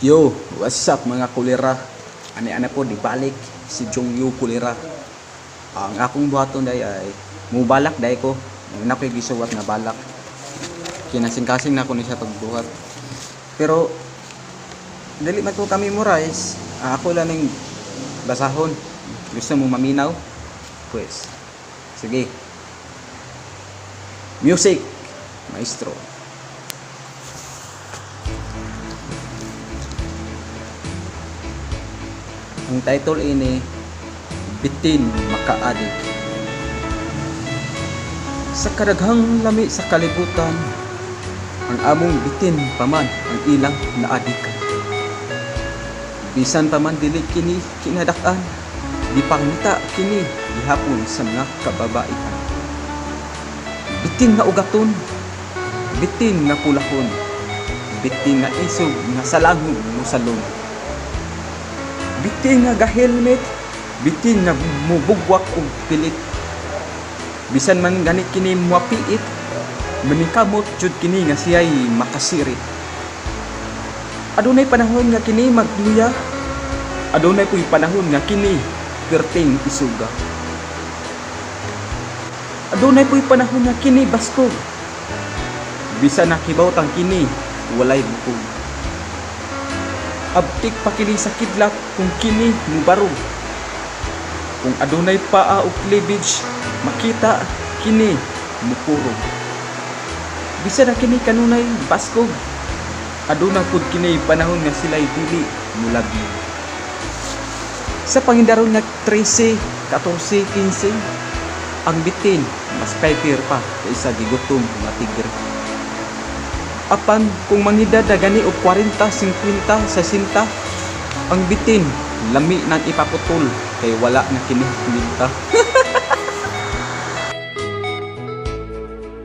Yo, what's up, mga kulera? Ani-ana po, di balik si Jongyo Kulera. Ang akong buhaton day ay mubalak day ko. Na ko'y gisuwat nga balak. Kinasing-kasing na ko ni siya pagbuhat. Pero dili man ko kami memorize. Ako lang ning basahon. Gusto mo maminaw? Pues, sige. Music, maestro. Ang title ini, Bitin Makaadik. Sa kadaghang lami sa kalibutan, ang among bitin paman ang ilang naadikan. Bisan pa man dili kini kinadak-an, gipangita kini gihapon sa mga kababaihan. Bitin nga ugaton, bitin nga pulahon, bitin nga isog nga salangog mosalon. Bitin nga ga-helmet, bitin nga mubugwak og pilit. Bisan man gani kini muapiit, manikamot jud kini nga siya'y makasirit. Adunay panahon nga kini magluya, adunay puy panahon nga kini perting isuga. Adunay puy panahon nga kini baskog. Bisan nakibaw tang kini walay bukog. Abtik pa kini sa kidlat kung kini mubarog. Kung adunay paa o cleavage, makita kini mukurog. Bisan na kini kanunay baskog, aduna pud kini panahon nga sila'y dili mulagyo. Sa pangindaron nga 13, 14, 15, ang bitin mas piper pa kaysa gigutom nga tigre. Apan kung mangedad na gani og 40, 50, 60, ang bitin lami nang ipaputol kay wala na kini kwenta.